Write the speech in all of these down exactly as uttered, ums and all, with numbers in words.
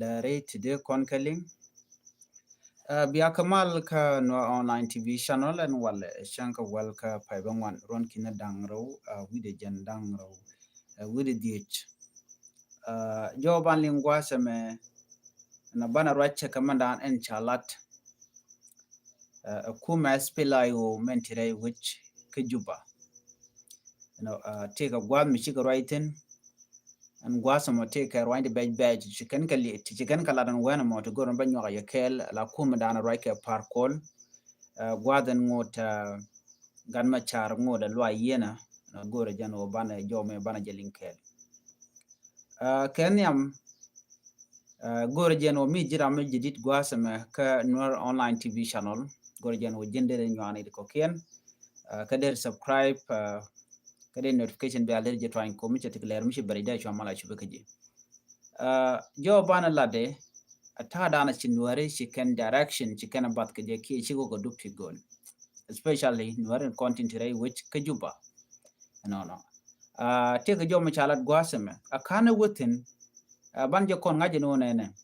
Lɛ rɛy ti dee kɔn kɛ liŋ. Ɛ, bia kɛ mal kä Nuer Online T V channel ɛn walɛ cäŋ kɛ wäl kä pay bä ŋuan ruɔn kinɛ da̱ŋ rɛw, ɛ, wi̱dɛ jɛn da̱ŋ rɛw, ɛ, wi̱dɛ dhiec. Ɛ, jɔw ban liŋ gua̱a̱th ɛmɛ na banɛ ruac cɛ kɛ mɛndan ɛn ca lat. Ɛ, ɛ kumɛ S P L A I O mɛn ti rɛy wec kä Juba. You know, ɛ, tëëkɛ gua̱a̱th mi cikɛ ruac thi̱n. Ɛn gua̱a̱th ɛmɔ tëëkɛ ruac ti bɛc bɛc ti ci kɛn kɛ li, ti ci kɛn kɛ lat ɛn wɛn ɛmɔ ti go̱r ɛn bä nyuak a yɛ kɛɛl la kumɛ dan ruac kɛ Par Kuol. Ɛ, gua̱a̱th ɛn ŋot, ɛ, gat mɛ car ŋot ɛ luay yienä. Ɛn go̱r ɛ jɛn wä banɛ jɔw mɛ banɛ jɛ liŋ kɛɛl. Ɛ, kɛ nhiam, ɛ, go̱r ɛ jɛn wä mi ji̱ ram mi ji̱ dit gua̱a̱th ɛmɛ kä Nuer Online T V channel. Go̱r ɛ jɛn wä ji̱n dee nyuani di kɔkiɛn. Ɛ, kä dee subscribe, ɛ, kä dee notification bell dee jɛ tuany komi cɛ tik lɛr mi ci bɛr dee cua mal a cubi kä ji̱. Ɛ, jɔw banɛ lat dee a ta̱a̱ danɛ ci Nuäri ci kɛn direction ci kɛn a bath kɛ jɛ kiɛ ci kɔ kɛ dup ti go̱o̱l. Especially Nuäri in kɔn tin ti rɛy wec kä Juba. Nɔnɔ. Ɛ, tëëkɛ jɔw mi ca lat gua̱a̱th ɛmɛ a ka̱n ɛ wä thi̱n. Ɛ, ban jɛ kɔn ŋa̱c ɛn wä nɛnɛ.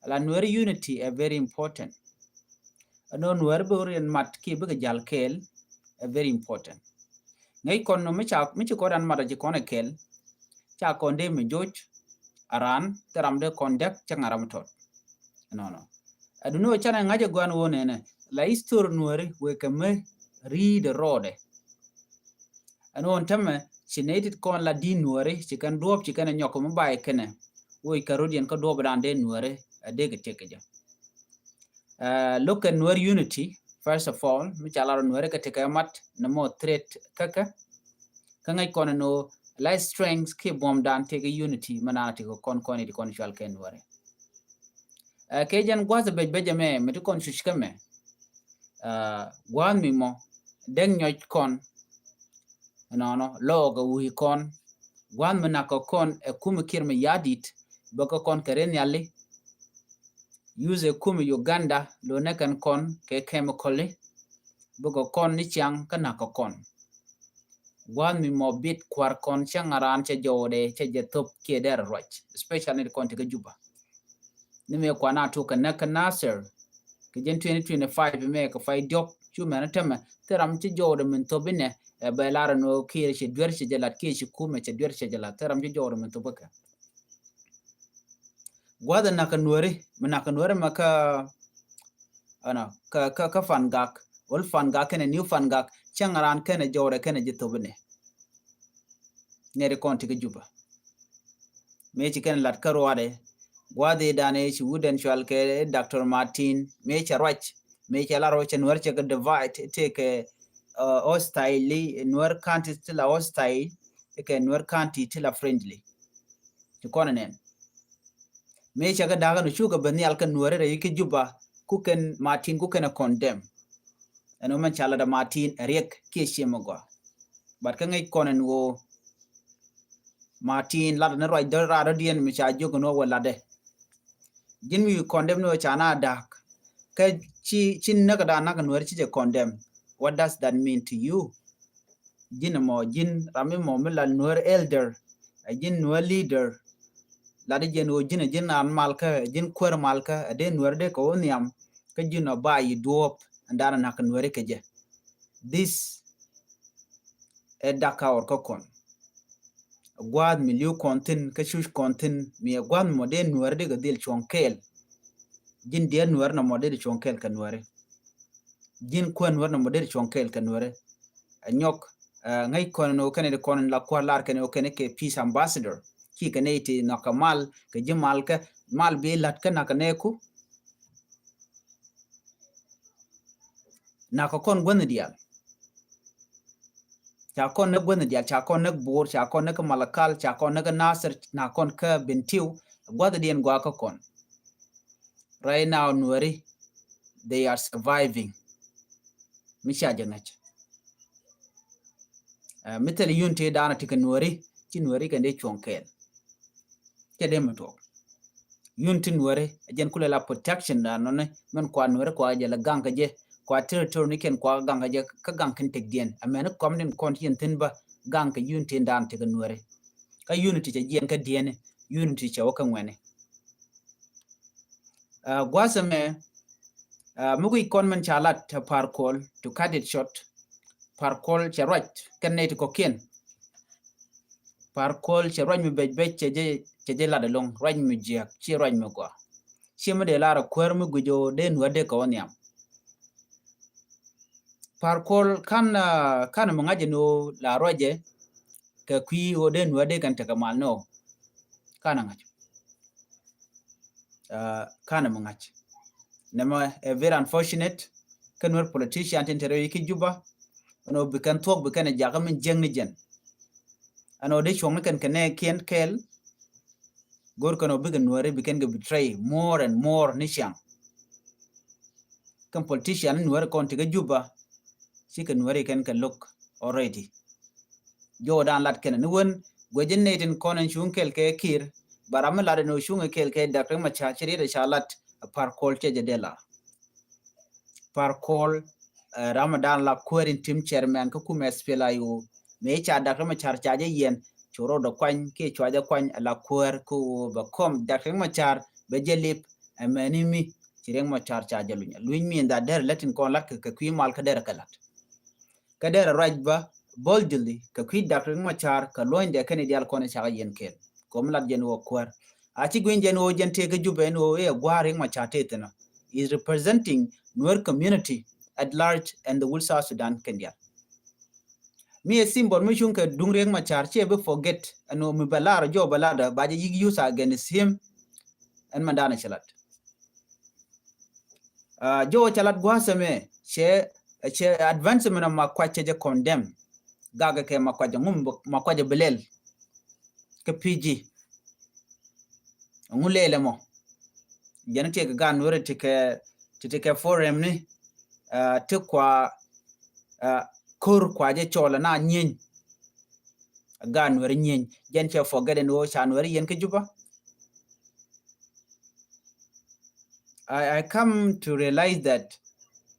La Nuäri unity ɛ very important. Ɛn wä Nuäri bi wä riɛn mat kiɛ bikɛ jal kɛɛl ɛ very important. Ŋäc kɔn nɔ mi ca, mi ci kɔn dan mat a ci kɔn ɛ kɛɛl. Ca kɔn dee mi joc a raan thil ram dee kɔn dɛk cɛ ŋa̱ ram tɔt. Nɔnɔ. Ɛ duni wä canɛ ŋa̱c ɛ gua̱n wä nɛnɛ la history Nuäri wëë kɛ mi ri̱i̱dɛ rɔɔdɛ. Ɛn ɣän tämɛ ci nɛy tit kɔn la di̱t Nuäri ci kɛn duɔ̱ɔ̱p ci kɛn ɛ nyɔk mi bay kɛnɛ. Woc kɛ rot yɛn kä duɔ̱ɔ̱p dan dee Nuäri ɛ dee kɛ tiek kɛ jɛ. Ɛ, look at Nuer unity, first of all, mi ca lar Nuäri kɛ tekɛ mat nɛ mɔ threat kä kɛ. Kä ŋäc kɔn ɛn ɣöö la strength kiɛ buɔ̱m dan tekɛ unity mɛ naan tekɛ kɔn kɔn iti kɔn cual kɛ Nuäri. Ɛ, kɛ jɛn gua̱th ɛ bec bec ɛmɛ mi ti kɔn cuc kä mɛ. Ɛ, gua̱th mi mɔ dek nyɔc kɔn. Nɔnɔ lɔɔk ɛ wi̱i̱ kɔn. Gua̱th mi nak kɛ kɔn ɛ kumɛ kiɛr mi ya̱di̱t bä kɛ kɔn kɛ ri nhiali. Use ɛ kumɛ Uganda lo nɛ kɛn kɔn kɛ chemicali. Bä kɛ kɔn ni ciaŋ kä nak kɛ kɔn. Gua̱th mi mɔ bit kua̱r kɔn cɛ ŋa̱ran cɛ jɔwdɛ cɛ jɛ thop kiɛ dɛr ruac especially ni kɔn ti kä Juba. Ni mëë kuan a tuk kɛ näk kä Nasir kɛ jɛn twenty twenty-five mëë kɛ fay diɔk cu mɛn tämɛ thil ram ci jɔwdɛ min thop inɛ. Ɛ bɛ lar ɛn ɣöö kiɛ ci duer ci jɛ lat kiɛ ci kumɛ ci duer ci jɛ lat thil ram ci jɔwdɛ min thop kɛ. Gua̱th ɛ nak kɛ Nuäri mi nak kɛ Nuäri mɛ kä ɛnɔ kä kä kä Fangak. Wal Fangak kɛnɛ New Fangak cäŋ raan kɛnɛ jɔwdɛ kɛnɛ ji̱ thop inɛ. Nɛri kɔn ti kä Juba. Mëë ci kɛn lat kä ruaadɛ gua̱dhi dan ɛ ci wut ɛn cual kɛ Doctor Martin mëë cɛ ruac mëë cɛ lar wä cɛ Nuäär cɛ kɛ divide tëëkɛ, uh, hostile Nuäär county ti la hostile kɛ Nuäär county ti la friendly. Ci kɔn ɛ nɛn mëë cɛ kɛ da̱a̱k ɛn cukɛ ben nhial kɛ Nuäär rɛy kä Juba ku kɛn Martin ku kɛn ɛ condemn. Ɛn wä mɛn ca lat ɛ Martin ɛ riɛk kiɛ ciɛ mɛ gɔaa. But kä ŋäc kɔn ɛn ɣöö Martin lat ni ruac dɔ̱ raar dɔ̱diɛn mi ca jiök ni wä wä latdɛ. Ji̱n mi condemn ni wä ca na da̱k kä ci ci näk da nak Nuäär ci jɛ condemn. What does that mean to you? Ji̱n mɔ ji̱n ram mi mɔ mi la Nuäär elder ɛ ji̱n Nuäär leader. Lat jiɛn wä ji̱n ɛ ji̱n an malkä ɛ ji̱n kuäär malkä ɛ dee Nuäär dee kɛ wä nhiam. Kä ji̱n ɔ ba yi duɔ̱ɔ̱p ɛn dan nak Nuäär kɛ jɛ. This ɛ dak ka ɔr kä kɔn. Gua̱a̱th mi li̱w kɔn thi̱n kä cuc kɔn thi̱n mi ɛ gua̱a̱th mɔ dee Nuäär dee kɛ dhil cuɔ̱ŋ kɛɛl. Ji̱n diɛɛr Nuäär nɔmɔ dee di cuɔ̱ŋ kɛɛl kɛ Nuääri. Ji̱n kuäär Nuäär nɔmɔ dee di cuɔ̱ŋ kɛɛl kɛ Nuääri. Ɛ nyɔk ɛ ŋäc kɔn ni wä kɛn di kɔn la kua̱r lar kɛn wä kɛn kɛ peace ambassador. Ci kɛn iti nhɔk kɛ mal kɛ ji̱ mal kɛ mal bi la̱t kä nak kɛ nɛɛku. Nak kɛ kɔn guänh diaal. Ca kɔn näk guänh diaal, ca kɔn näk Bor, ca kɔn näk Malakal, ca kɔn näk Nasir, nak kɔn kä Bentiu, gua̱thdiɛn gua kä kɔn. Right now Nuääri they are surviving. Mi ca jɛ ŋäc. Ɛ mi thil yun ti da̱a̱n a ti kɛ Nuääri ci Nuääri kɛn dee cuɔ̱ŋ kɛɛl. Cɛ dee mi tuɔɔk. Yun ti Nuääri a jɛn kulɛ la protection da̱a̱n nɔni mɛn kua Nuääri kua jɛ la gaŋ kɛ jɛ kua territory ni kɛn kua gaŋ kɛ jɛ kä gaŋ kɛn tɛk diɛn a mɛn kɔm din kɔn ti yɛn thin bä gaŋ kɛ yun ti da̱a̱n ti kɛ Nuääri. Kä unity cɛ jiɛn kä diɛni unity cɛ wä kä ŋuɛni. Gua̱a̱th ɛmɛ mi guic kɔn min ca lat ɛ Par Kuol, to cut it short, Par Kuol cɛ ruac kɛn nɛy ti kɔ̱kiɛn. Par Kuol cɛ ruac mi bec bec, cɛ jɛ, cɛ jɛ lat ɛlɔ̱ŋ, ruac mi jiäk, ci ruac mi gɔaa. Ci mi dee lar ɛ kuäär mi guic ɣöö dee nuäär dee kɛ wä nhiam. Par Kuol kan, kan mi ŋa̱c ɛn ɣöö la ruacɛ kɛ kui̱ ɣöö dee nuäär dee kɛn tekɛ mal nɔ. Kan ɛ ŋa̱c. Kan ɛ mi ŋa̱c. Nɛmɛ ɛ very unfortunate. Kä nuäär politician tin te rɛy kä Juba, ɛn ɣöö bi kɛn thuɔ̱k, bi kɛn ɛ jakä min jiäk ni jɛn. Ɛn ɣöö dee cuɔ̱ŋ ni kɛn kɛ nɛɛkiɛn kɛɛl. Go̱r kɛn ɣöö bikɛ nuääri, bi kɛn kɛ betray more and more ni ciaŋ. Kɛn politician ni nuääri kɔn ti kä Juba, cikɛ nuääri kɛn kɛ lo̱k already. Jɔwdan lat kɛn ni wen guic ji̱ nɛy tin kɔn ɛn cuŋ kɛɛl kɛ Kiir, ba ram mi lat ɛn ɣöö cuŋ kɛɛl kɛ Doctor Riek Machar, ci riet ɛ ca lat, Par Kuol cɛ jɛ dee la. Par Kuol ram mi dan la kuäär interim chairman kä kumɛ S P L A I O. Mëë ca Doctor Riek Machar ca jɛ yiɛn, cu rɔɔdɛ kuany kiɛ cua jɛ kuany, ala kuäär kä ɣöö bɛ kɔm Doctor Riek Machar bɛ jɛ lip. Ɛmɛni mi ci Riek Machar ca jɛ luny. Luny mi in that derɛ lät in kɔn lat kɛ, kɛ kui̱ mal kä derɛ kɛ lat. Kä derɛ ruac bä boldly kɛ kui̱ Doctor Riek Machar kɛ luɔ̱nydɛ kɛn i̱ diaal kɔn i̱ cakɛ yɛn kɛɛl. Kɔm lat jɛn ɣöö kuäär. A ci gui̱ny jɛn ɣöö jɛn tëë kä Jubɛ ɛn ɣöö i̱ ɛ gua̱a̱r Riek Machar tëë thi̱n ɔ is representing Nuer community at large and the whole South Sudan kɛn diaal. Mi ɛ symbol mi cuŋ kɛ duŋ Riek Machar, ciɛ bi forget ɛn ɣöö mi bɛ lar jɔw bɛ lar dä ba jɛ yik use against him. Ɛn mɛn danɛ cɛ lat. Jɔw cɛ lat gua̱a̱th ɛmɛ cɛ, cɛ advance mɛn ɔ Makuac cɛ jɛ condemn. Gakɛ kɛ Makuac, ɛŋu Makuac ɛ bi lɛl kä P G? Ɛŋu lɛl ɛmɔ? Jɛn tiɛ kɛ gan weri ti kɛ, ti ti kɛ forum ni ti kua ko̱r kua jɛ cɔl ɛna nyieny. Gan weri nyieny jɛn cɛ forget ɛn ɣöö ca nuɛri yɛn kä Juba. I, I come to realize that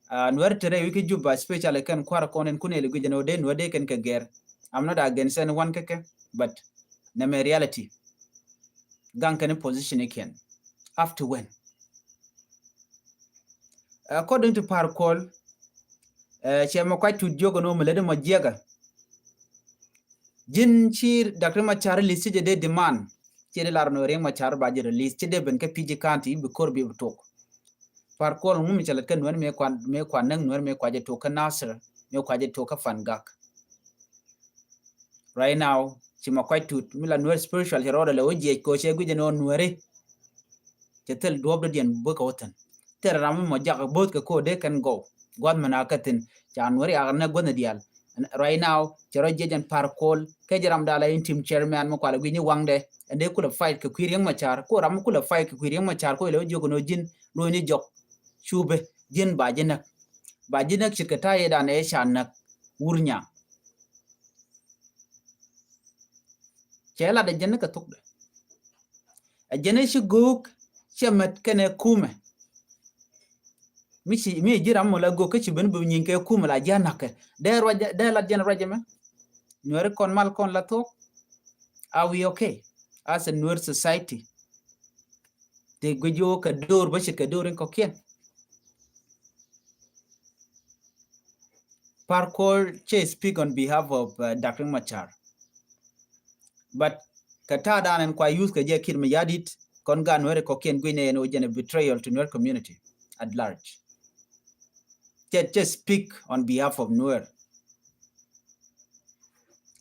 nuɛri te rɛy wi̱i̱ kä Juba, especially kɛn kua̱r kɔn in kun ili guic ɛn ɣöö dee nuɛri dee kɛn kɛ gɛr. I'm not against anyone kɛ kɛ, but nɛmɛ reality. Gaŋ kɛn position ikiɛn. Up to when? According to Par Kuol, cɛ mɔ kuac tut jiök ɛn ɣöö mi lätdɛ mɔ jiɛkä. Ji̱n ci Doctor Riek Machar release ci jɛ dee demand. Ci dee lar nɔ Riek Machar ba jɛ release, ci dee ben kä P G County bi ko̱r bi bi tok. Par Kuol ŋu mi cɛ lät kä nuɛr mi kua, mi kua näk nuɛr mi kua jɛ tok kä Nasir, mi kua jɛ tok kä Fangak. Right now ci Makuac tut mi la nuɛr spiritual cɛ rɔɔdɛ lɛ wä jiɛc kɛ ɣöö cɛ guic ɛn ɣöö nuɛri cɛ thil duɔ̱ɔ̱p dɔ̱diɛn bäkɛ wä thi̱n. Thil ram mi mɔ jakä bo̱o̱th kɛ ko̱o̱t dee kɛn gɔw gua̱th mi na kä thi̱n. Ca nuɛri akɛ nɛ gua̱thni diaal. Right now cɛ rɔ jiɛc ɛn Par Kuol kɛ jɛ ram da̱a̱ la interim chairman mi kualɛ gui̱c ni waŋdɛ. Ɛn dee kulɛ fight kɛ kui̱ Riek Machar, ko ram mi kulɛ fight kɛ kui̱ Riek Machar ko ilɛ wä jiök ɛn ɣöö ji̱n lo̱c ni jɔk. Cupɛ ji̱n ba ji̱ näk. Ba ji̱ näk ce̱tkɛ ta̱yɛ danɛ ɛ ca näk Wur Nyaŋ. Cɛ lat ɛ jɛn ni kɛ thokdɛ. Ɛ jɛn i̱ ci go̱o̱k cɛ mät kɛnɛ kumɛ. Mi ci, mi ji̱ ram mɔ la go̱o̱k kä ci ben bi nyin kɛ kumɛ la ji̱ a na̱kɛ. Dee ruacɛ, dee lat jɛn ruacɛ mɛ. Nuɛri kɔn mal kɔn la thok. Are we okay as a Nuer society? Te guic yo̱o̱ kɛ do̱r bä ce̱tkɛ do̱r in kɔ̱kiɛn. Par Kuol cɛ speak on behalf of Doctor Riek Machar. But kɛ ta̱a̱ dan ɛn kua use kɛ jɛ Kiir Mayardit, kɔn gan nuɛri kɔ̱kiɛn guic nɛ ɛn ɣöö jɛn a betrayal to Nuer community at large. Cɛ, cɛ speak on behalf of Nuer.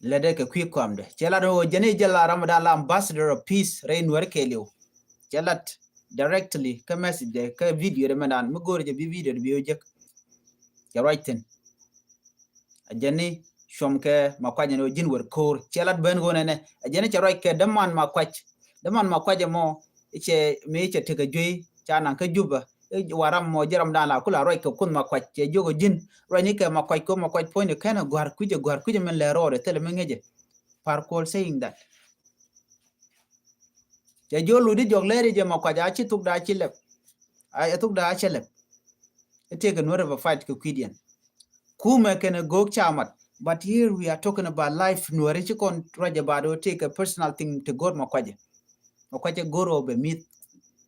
Lätdɛ kɛ kui̱ kɔamdɛ. Cɛ lat ɣöö jɛn i̱ jɛ la ram dan la ambassador of peace rɛy nuɛri kɛɛliw. Cɛ lat directly kä message dɛ kä video dɛ mɛn dan mi go̱o̱r jɛ bi video dɛ bi ɣöö jek. Cɛ ruac thi̱n. A jɛn i̱ cuɔm kɛ Makuac ɛn ɣöö ji̱n wër ko̱o̱r. Cɛ lat ben ɣöö nɛnɛ. A jɛn i̱ cɛ ruac kɛ däman Makuac. Däman Makuac ɛmɔ i̱ cɛ mi i̱ cɛ tekɛ juey ca naŋ kä Juba. I̱ waram mɔ ji̱ ram dan la kula ruac kɛ Kuoth Makuac. Cɛ jiök ɛ ji̱n ruac ni kɛ Makuac kɛ Makuac puɔ̱ny ni kɛn ɛ gua̱r kui̱c ɛ gua̱r kui̱c ɛ min lɛ rɔɔdɛ thilɛ mi ŋäcɛ. Par Kuol saying that. Cɛ jiök luc di jɔk lɛri jɛ Makuac a ci thok da ci lɛp. A thok da a cɛ lɛp. I̱ tëëkɛ nuɛri bɛ fight kɛ kui̱diɛn. Kumɛ kɛnɛ go̱o̱k ca mat. But here we are talking about life nuɛri ci kɔn ruacɛ ba do tëëkɛ personal thing ti go̱o̱r Makuac. Makuac ɛ go̱o̱r ɔ bɛ mi̱th.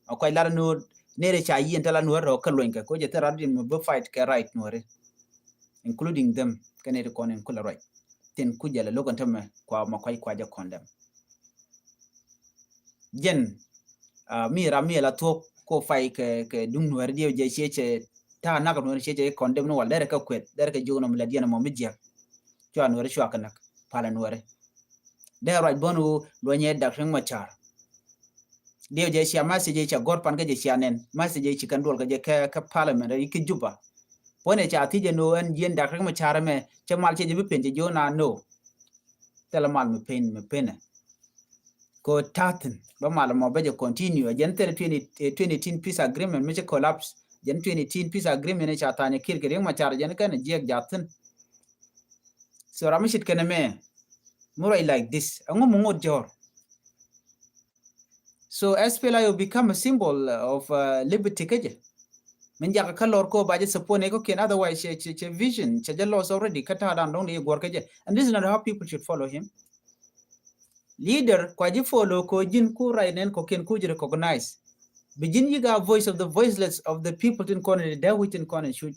Makuac lar ni ɣöö Nɛrɛ ca yiɛn tala Nuɛr rɔ kä luɔny kɛ ko jɛ thil rat din mɛ bä fight kɛ right Nuɛri, including them, kɛ nɛrɛ kɔn in kula right. Tin ku jɛ lɛ logan tämɛ kua ma kuay kua jɛ condemn. Jɛn, ah, mi ram mi la thuɔk ko fight kɛ, kɛ duŋ Nuɛri diɛ jɛ ciɛ cɛ ta nak Nuɛri ciɛ cɛ condemn ni wal derɛ kɛ kuet, derɛ kɛ jiok nɔm la diɛn mɔ mi jiɛk. Cua Nuɛri cua kɛ nak, pala Nuɛri. Dee ruac bän wu luɔnyɛ Dak Riek Machar. Diɛ jɛ cia message ca gɔr pan kä jɛ cia nɛn. Message ci kɛn duɔl kä jɛ kä, kä parliament ikä Juba. Puɔnɛ ca thiec jɛ no ɛn jiɛn Dak Riek Machar mɛ cɛ mal cɛ jɛ bi pen cɛ jiɔ na no. Thilɛ mal mi pen, mi penɛ. Ko tathin bä mal mɔ bä jɛ continue. Jɛn thilɛ twenty, eh, twenty eighteen peace agreement mi ci collapse. Jɛn twenty eighteen peace agreement ca thany Kiir kɛ Riek Machar jɛn kɛn jiɛk jathin. So ram mi cit kɛn mɛ. Mi ruac like this. Ɛŋu mi ŋot jɔr. So S P L A I O become a symbol of, uh, liberty kä jɛ. Min jakä kä lɔr ko ba jɛ support ni ko kiɛn, otherwise cɛ, cɛ, cɛ vision cɛ jɛ lost already kä ta̱a̱ dan dɔŋ di guɔr kä jɛ. And this is not how people should follow him. Leader kua ji̱ follow ko ji̱n ku right nɛn ko kiɛn ku ji̱ recognize. Bi ji̱n yiga voice of the voiceless, of the people tin kɔn in dee wi̱c tin kɔn in cuc.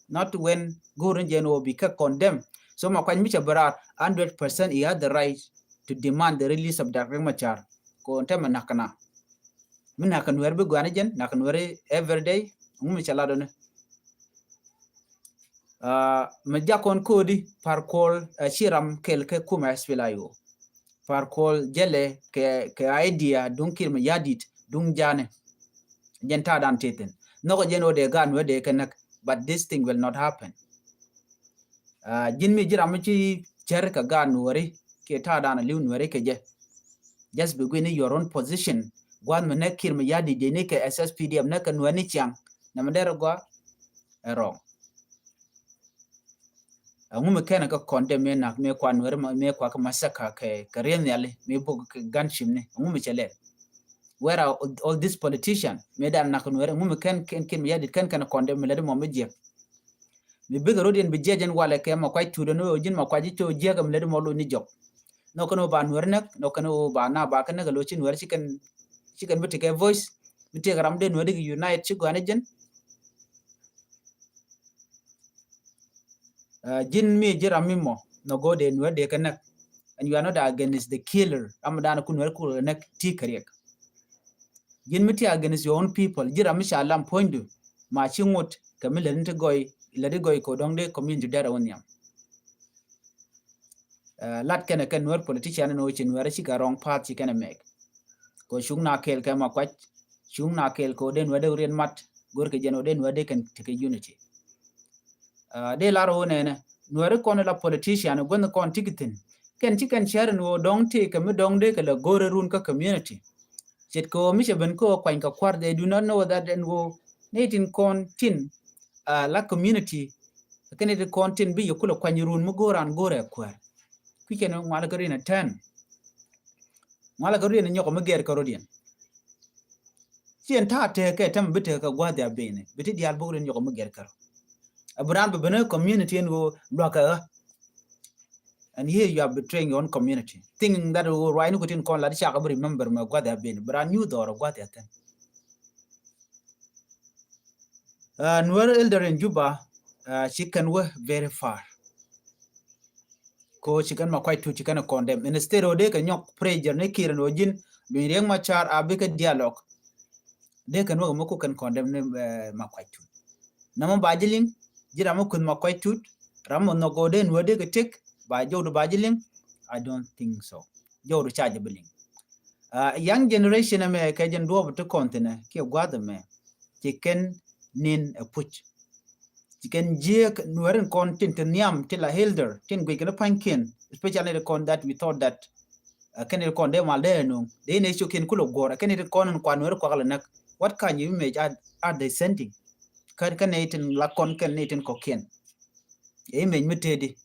Not when go̱o̱r ni jɛn wä bi kä condemn. So ma kuany mi cɛ bɛ raar, hundred percent he had the right to demand the release of Dak Riek Machar. Ko tɛmɛ nak kɛ na. Mi nak kɛ Nuɛr bi guani jɛn, nak kɛ Nuɛr every day, ŋu mi cɛ lat dɔni. Ah, mi jakɔn kodi Par Kuol, ah, ci ram kɛl kɛ kumɛ S P L A I O. Par Kuol jɛlɛ kɛ, kɛ idea duŋ Kiir Mayardit duŋ Ja̱a̱ni. Jɛn ta̱a̱ dan tethin. Nhɔkɛ jɛn wä dee gaat Nuɛri dee kɛ näk, but this thing will not happen. Ah, ji̱n mi ji̱ ram mi ci cär kɛ gaat Nuɛri kiɛ ta̱a̱ dan a li̱w Nuɛri kɛ jɛ. Just be gui̱ni your own position. Gua̱th mi näk Kiir Mayardit dee ni kɛ S S P D F näk kɛ Nuɛri ni ciaŋ. Nɛmɛ dee rɛ gɔaa ɛ wrong. Ɛŋu mi kɛn kä condemn mi nak mi kua Nuɛri ma, mi kua kä massacre kɛ, kɛ riɛn nhiali mi buk kɛ gunship ni. Ɛŋu mi cɛ lɛ. Where are all, all these politicians mi dan nak Nuɛri? Ɛŋu mi kɛn, kɛn, kɛn mi yadit kɛn kɛn condemn mi lɛ di mɔ mi jiɛk. Mi bikɛ rot yɛn bi jiɛc ɛn walɛ kɛ ma kuac tuut ɛn ɣöö ji̱n ma kuac ji̱ cɔ jiɛk ɛm lɛ di mɔ loc ni jɔk. Nɔ kɛn ɣöö ba Nuɛri näk, nɔ kɛn ɣöö ba na ba kɛn näk ɛ loc ci Nuɛri ci kɛn, ci kɛn bi tekɛ voice, bi tekɛ ram dee Nuɛri kɛ unite ci gɔ̱a̱n ɛ jɛn. Ah, ji̱n mi ji̱ ram mi mɔ nɔ go̱o̱r dee Nuɛr dee kɛ näk. And you are not against the killer. Ram dan ku Nuɛr ku näk ti kɛ riɛk. Ji̱n mi ti against your own people. Ji̱ ram mi ca lam puɔ̱nydu ma ci ŋot kɛ mi lät ni ti gɔy, lät ti gɔy ko dɔ̱ŋ dee community dɛrɛ wä nhiam. Ah, lat kɛnɛ kɛ Nuɛr politician ni wä ci Nuɛr ci kɛ wrong path ci kɛnɛ mɛk. Ko cuŋ na kɛɛl kɛ ma kuac, cuŋ na kɛɛl ko den wä dee riɛn mat, go̱r kɛ jɛn wä den wä dee kɛn tekɛ unity. Ah, dee lar wä nɛnɛ, Nuɛri kɔn la politician, guänh kɔn ti kɛ thi̱n. Kɛn ci kɛn cär ni wä dɔ̱ŋ tëë kɛ mi dɔ̱ŋ dee kɛ la go̱r run kä community. Ce̱tkɛ wä mi cɛ ben kä wä kuany kɛ kua̱r, they do not know that ɛn wä ni tin kɔn tin, ah, la community. Kɛn ni tin kɔn tin bi yɛ kulɛ kuany run mi go̱r an go̱r ɛ kuäär. Kui̱ kɛn ŋualɛ kä rin ɛ tɛn. Ŋualɛ kä riɛn nyɔkɔ mi gɛr kä rot yɛn. Ciɛn ta̱a̱ tɛɛ kɛ tɛm bi tɛɛ kɛ gua̱a̱th ya beni. Bi ti diaal bok riɛn nyɔkɔ mi gɛr kä rot. A bi raan bi ben ɛ community ɛn ɣöö luakä ɣä. And here you are betraying your own community. Thinking that ɣöö ruac ni ku tin kɔn lat cakɛ bi remember mɛ gua̱a̱th ya beni. Bi raan nyuuth dhɔr ɛ gua̱a̱th ya thin. Ah, Nuer elder in Juba, ah, ci kɛn wä very far. Ko ci kɛn ma kuac tu ci kɛn condemn. Instead of dee kɛ nyɔk pressure ni Kiir ni wä ji̱n, luny Riek Machar a bikɛ dialogue. Dee kɛn wä kɛ mɛ ku kɛn condemn ni, eh, ma kuac tu. Namɔ ba ji̱ liŋ, ji̱ ram mɛ kuth ma kuac tu, ram mɛ nhɔk ko dee Nuer dee kɛ tek, ba jɔwdu ba ji̱ liŋ. I don't think so. Jɔwdu ca jɛ bi liŋ. Ah, young generation ɛmɛ kɛ jɛn duɔɔp ti kɔn thinɛ kiɛ gua̱th ɛmɛ. Ci kɛn nin ɛ puc. Ci kɛn jiɛk Nuɛr in kɔn tin te nhiam, tin la elder, tin guic kɛn pa̱nykiɛn, especially ni kɔn that we thought that, uh, kɛn ni kɔn dee mal dee nuŋ, dee ni ciokiɛn kulɛ guɔ̱r, kɛn ni kɔn in kua Nuɛr kuak lɛ näk. What kind of image are, are they sending? Kɛn, kɛn ni tin la kɔn, kɛn ni tin kɔkiɛn. Image mi tëëdi.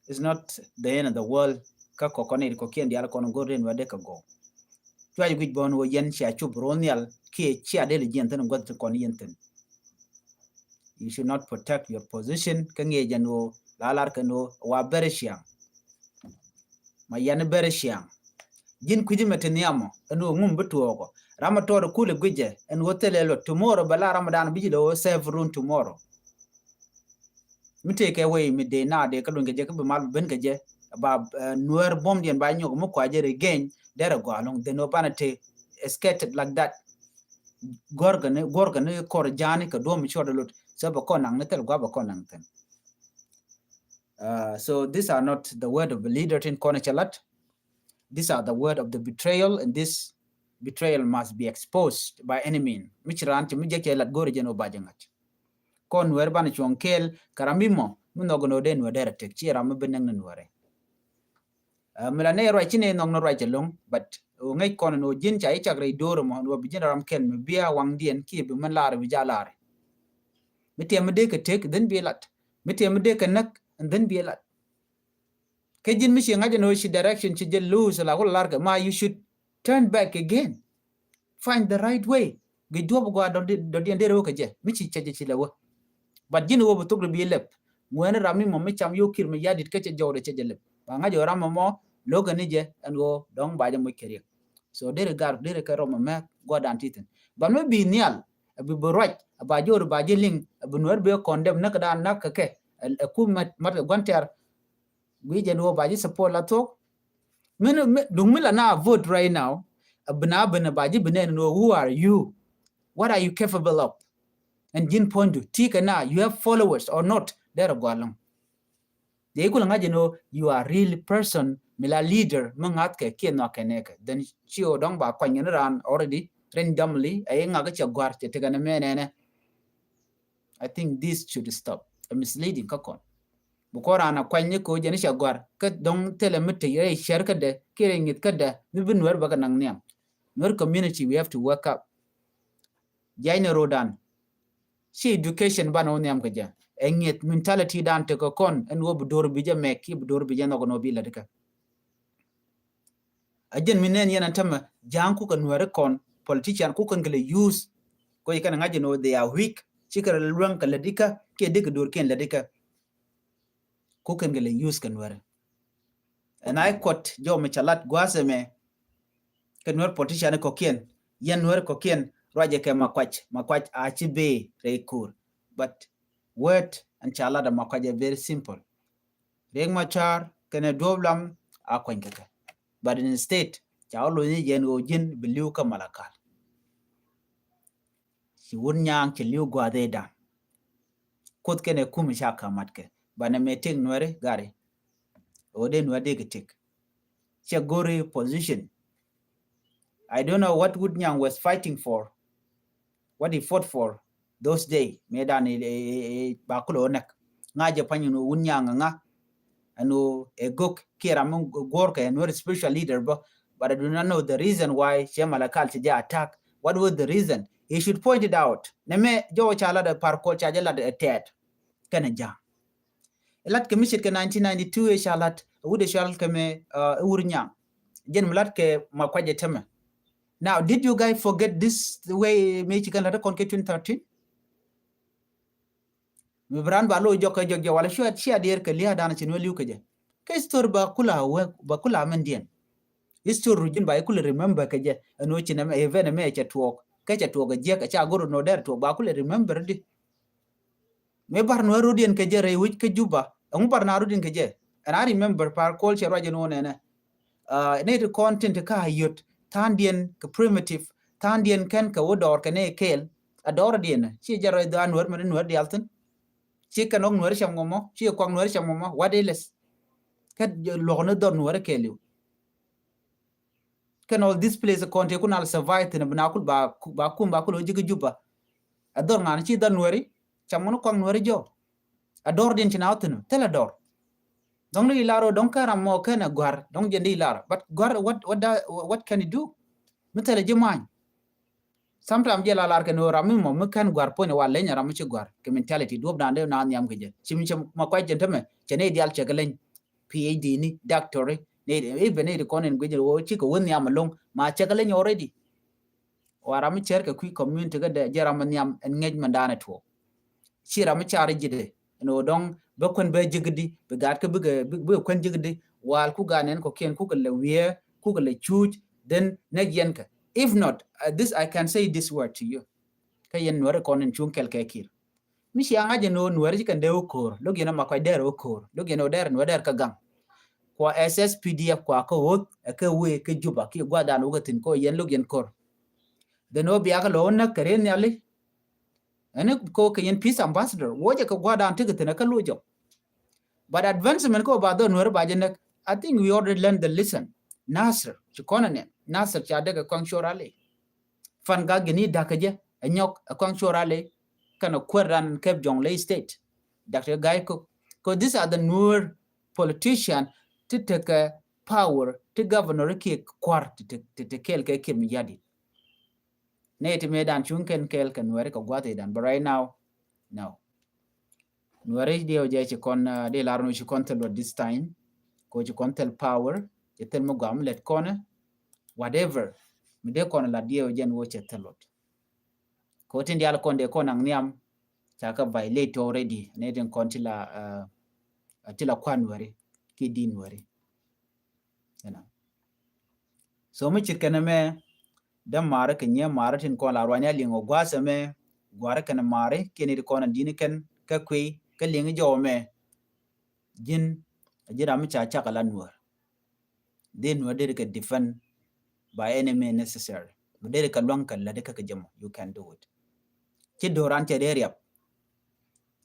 It's not the end of the world. Kä kɔkɔ ni kɔkiɛn diaal kɔn go̱r den wä dee kɛ gɔw. Cuac guic bɔn wä yɛn cia cup ro̱o̱ nhial kiɛ cia del jiɛn thin guath ti kɔn yɛn thin. You should not protect your position. Kä ŋiɛ jɛn wä la lar kɛn wä wa bɛr ciaŋ. Ma yɛn bɛr ciaŋ. Ji̱n kui̱ci mɛ ti nhiamɔ ɛn wä ŋum bi tuɔɔkɔ. Ram a tɔɔr kulɛ guijɛ ɛn wä thilɛ luɔt tomorrow bɛ la ram a dan bi ji̱ lɛ wä serve run tomorrow. Mi tëë kɛ wei mi dee na dee kä luny kɛ jɛ kä bi mal bi ben kɛ jɛ ba Nuɛr buɔ̱m diɛn ba nyɔk mi kua jɛ regain derɛ gɔaa loŋ then wä banɛ tëë scattered like that. Guɔrkɛ ni guɔrkɛ ni kɔr ja̱a̱ni kɛ duɔ̱m mi cuɔt lot sɛ bɛ kɔn naŋ ni thil gua̱ bɛ kɔn naŋ thin. So these are not the word of a leader tin kɔn cɛ lat. These are the word of the betrayal and this betrayal must be exposed by any mean. Mi ci raan ci mi jɛ cɛ lat go̱o̱ri jɛn wä ba jɛ ŋa̱c. Kɔn Nuɛr banɛ cuɔ̱ŋ kɛɛl kɛ ram mi mɔ mi nhɔk ni wä dee Nuɛr derɛ tek ci ram mi bi näk ni Nuɛrɛ. Mi la nɛ ruac ci nɛ nhɔk ni ruac ɛlɔ̱ŋ but wä ŋäc kɔn ni wä ji̱n ca i̱ cak rɛy do̱r mɔ ni wä bi ji̱n ram kɛl mi bia waŋdiɛn kiɛ bi mɛn laar bi ja laar. Mi tiɛm mi dee kɛ tek dhin bi lat. Mi tiɛm mi dee kɛ näk dhin bi lat. Kä ji̱n mi ci ŋa̱c ɛn ɣöö ci direction ci jɛ lose la ku la larkɛ ma you should turn back again. Find the right way. Gɛ juɔp gɔaa dɔ̱diɛn derɛ wä kɛ jɛ mi ci cɛ jɛ ci lɛ wä. But ji̱n wä bi thok di bi lɛp ŋuɛni ram mi mɔ mi cam yo̱ kir mi yadit kä cɛ jɔwdɛ cɛ jɛ lɛp ba ŋa̱c ɣöö ram mɔ mɔ lo̱kɛ ni jɛ ɛn ɣöö dɔ̱ŋ ba jɛ moc kɛ riɛk. So derɛ gar derɛ kɛ rɔm ɛmɛ gua̱dan ti thin. But mi bi nhial a bi bi ruac a ba jɔwdɛ ba jɛ liŋ a bi Nuɛr bi condemn näk dan näk kɛ kɛ. Ɛ ku mat mat kɛ gua̱n tɛr. Gui jɛ ni wä ba ji̱ support la thok. Min duŋ mi la na vote right now. A bina bina ba ji̱ bina ni wä who are you? What are you capable of? And ji̱n puɔ̱nydu ti kɛ na you have followers or not? Derɛ gɔalɔŋ. Dee ikul ŋa̱c jɛ ni wä you are really person mi la leader mi ŋa̱th kɛ kiɛ nhɔak kɛ nɛkɛ. Then ci wä dɔŋ ba kuany kɛ ni raan already randomly a i̱ ŋa̱k cɛ gua̱r cɛ tekɛ ni mɛ nɛnɛ. I think this should stop. A misleading kä kɔn. Bukɔ raan a kuany ni ko jɛn i̱ ca gɔ̱a̱r kä dɔ̱ŋ thilɛ mi tec rɛy cɛr kädɛ kiɛ rɛy ŋi̱th kädɛ mi bi Nuɛr bä kɛ naŋ nhiam. Nuɛr community we have to wake up. Jiac ni ro̱o̱dan. Ci education banɛ wä nhiam kɛ jɛ. Ɛ ŋi̱th mentality dan tekɛ kɔn ɛn wä bi do̱r bi jɛ mɛk kiɛ bi do̱r bi jɛ nhɔk ɛn wä bi lät kä. A jɛn mi nɛn yɛn a tämɛ ja̱a̱ŋ kukɛ Nuɛri kɔn politician kukɛn kɛ lɛ use. Kɔ yi kɛn ŋa̱c jɛn wä they are weak. Cikɛ rɛ luäŋ kɛ lɛ dikä kiɛ dikɛ duɔr kiɛn lɛ dikä. Kukɛn kɛ lɛ use kɛ Nuɛri. Ɛn a i̱ kuɔt jɔw mi ca lat gua̱a̱th ɛmɛ. Kɛ Nuɛr politician kɔkiɛn yɛn Nuɛri kɔkiɛn ruacɛ kɛ Makuac Makuac a ci bee rɛy ko̱o̱r. But word ɛn ca lat ɛ Makuac ɛ very simple. Riek Machar kɛnɛ Duɔp Lam a kuany kɛ kɛ. But instead ca wä lo̱ny ni yɛn ɣöö ji̱n bi li̱w kä Malakal. Ci Wun Nyaŋ ci li̱w gua̱a̱th ëëdan. Kuoth kɛnɛ kum ca kamat kɛ banɛ mɛ tëk Nuɛri gari. Ɣöö dee Nuɛri dee kɛ tëk. Cɛ go̱ri position. I don't know what Wun Nyaŋ was fighting for. What he fought for those day mëë dan ba kulɛ wä näk. Ŋa̱ jɛ pany ni Wun Nyaŋ ŋa̱ ɛn ɣöö ɛ gök kiɛ ram mi guɔ̱ɔ̱rkɛ ɛn wä spiritual leader bä. But I do not know the reason why cɛ Malakal cɛ jɛ attack. What was the reason? He should point it out. Nɛ mɛ jɔwä ca lat ɛ Par Kuol ca jɛ lat ɛ tɛɛt kɛnɛ ja̱a̱ŋ. Lat kɛ mi ce̱tkɛ nineteen ninety-two ëë ca lat ɛ wut ɛ cual kɛ mɛ ɛ Wur Nyaŋ. Jɛn mi lat kɛ Makuac ɛ tämɛ. Now did you guys forget this way mëë ci kɛn lat ɛ kɔn kɛ twenty thirteen? Mi bi raan ba lo̱c jɔk kɛ jɔk jɛ wala cia diɛɛr kɛ lia̱a̱ danɔ ci ni wä li̱w kɛ jɛ. Kɛ history ba kula wä ba kula mɛn diɛn. History ru ji̱n ba i̱ kula remember kɛ jɛ ɛn wä ci nɛ mɛ event mɛ cɛ tuɔɔk kɛ cɛ tuɔɔk ɛ jiɛk ɛ ca go̱r nɔ dɛr tuɔɔk ba kula remember di. Mëë bar nuɛ rut diɛn kɛ jɛ rɛy wi̱c kä Juba ɛŋu bar na rut diɛn kɛ jɛ. And I remember Par Kuol cɛ ruac ɛn wä nɛnɛ. Nɛy ti kɔn tin ti ka a yöt tha̱a̱ŋdiɛn kɛ primitive tha̱a̱ŋdiɛn kɛn kɛ wä dɔɔr kɛ nɛy kɛɛl. A dɔɔr diɛn ci jɛ rɔy dhɔaa nuɛr mɛn nuɛr diaal thin. Ci kɛn ɔk nuɛr cam ŋɔmɔ ci kɔak nuɛr cam ŋɔmɔ what else. Kɛ luɔk ni dhɔr nuɛr kɛɛliw. Kɛn all this place kɔn ti kun al survive thin bina kul ba kum ba kul wä ji̱ kɛ Juba. A dhɔr ŋa̱n ci dhɔr nuɛri cam ŋɔn kɔak nuɛri jɔ. A dɔr din ci na wä thin thilɛ dɔr. Dɔŋ ni ilar wä dɔŋ kɛ ram mɔ kɛn a guar dɔŋ jɛ ni ilar but guar what what da what can you do? Mi thilɛ ji̱ many. Sometimes jɛ la lar kɛ ni wä ram mi mɔ mi kɛn guar puɔ̱ny wa leny a ram mi ci guar kɛ mentality duɔp dan de na nhiam kɛ jɛ ci mi cɛ ma kuac jɛ tämɛ cɛ ni dial cɛ kɛ leny. PhD ni doctor ni even ni di kɔn in guic ni wä ci kɛ wä nhiam along ma cɛ kɛ leny already. Wa ram mi cɛr kɛ kui̱ community kä dɛ jɛ ram mi nhiam ɛn ŋäc mɛn da̱a̱n ɛ tuɔɔk. Ci ram mi car ji̱dɛ ɛn ɣöö dɔ̱ŋ bä kuän bä ji̱kdi bi gaat kä bikɛ bikɛ kuän ji̱kdi waal ku gaat nɛn kɔ̱kiɛn kukɛ lɛ wiee kukɛ lɛ cuuc then nɛk yɛn kɛ. If not, uh, this, I can say this word to you. Kä yɛn Nuäri kɔn in cuŋ kɛl kɛ Kiir. Mi cia ŋa̱c ɛn ɣöö Nuäri ci kɛn dee wä ko̱o̱r, lo̱k yɛn ɛ Makuac dɛr wä ko̱o̱r, lo̱k yɛn ɛ wä dɛr, Nuäri dɛr kä gaŋ. Kua S S P D F kua kä ɣöth, ɛ kɛ wee kä Juba, ki gua̱dan wä kä thi̱n kɔ yɛn lo̱k yɛn ko̱r. Then wä bia kä lo̱ wä näk kɛ riet nhiali. Ɛn kɔ kɛ yɛn peace ambassador, wä jɛ kɛ gua̱dan ti kɛ thi̱n ɛ kä lo̱ jɔk. But advancement kɔ ba dhɔ Nuäri ba jɛ näk, I think we already learned the lesson. Nasir, ci kɔn ɛ nɛ, Nasir ca dee kɛ kɔŋ cuɔr alɛ. Fan Gak gini da̱kä jɛ, ɛ nyɔk, ɛ kɔŋ cuɔr alɛ, kɛn ɛ kuɛr ran kɛp Jonglei State. Doctor Gai Kok. 'Cause these are the Nuer politician ti tekɛ power, ti governor kiɛ kuar ti, ti, ti, ti kɛl kɛ Kiir Mayardit. Nɛ ti mëë dan cuŋ kɛn kɛl kɛ Nuäri kɛ gua̱th idan, but right now, no. Nuäri diɛw jɛ ci kɔn, uh, di lar nu ci kɔn thil luɔt this time. Ko ci kɔn thil power, ci thil mi guam lɛt kɔn, whatever. Mi dee kɔn la diɛw jɛn wä cɛ thil luɔt. Ko tin dial kɔn dee kɔn aŋ nhiam, ca kä violate already. Nɛ tin kɔn ti la, uh, ti la kuan Nuäri, ki di Nuäri. You know. So mi cit kɛn ɛmɛ, dämaari kɛ nyimaari tin kɔn la ruany a liŋ ɔ gua̱a̱th ɛmɛ, gua̱a̱ri kɛn maari, kiɛn it kɔn a di̱n kɛn, kä kui̱, kä liŋ jɔw ɛmɛ. Ji̱n, a ji̱n ram mi ca cak a la Nuäär. Dee Nuäär dee kɛ defend by any means necessary. Bi dee kɛ luaŋ kɛ lät kä kɛ jɛ mɔ, you can do it. Ci do̱ran cɛ dee riap.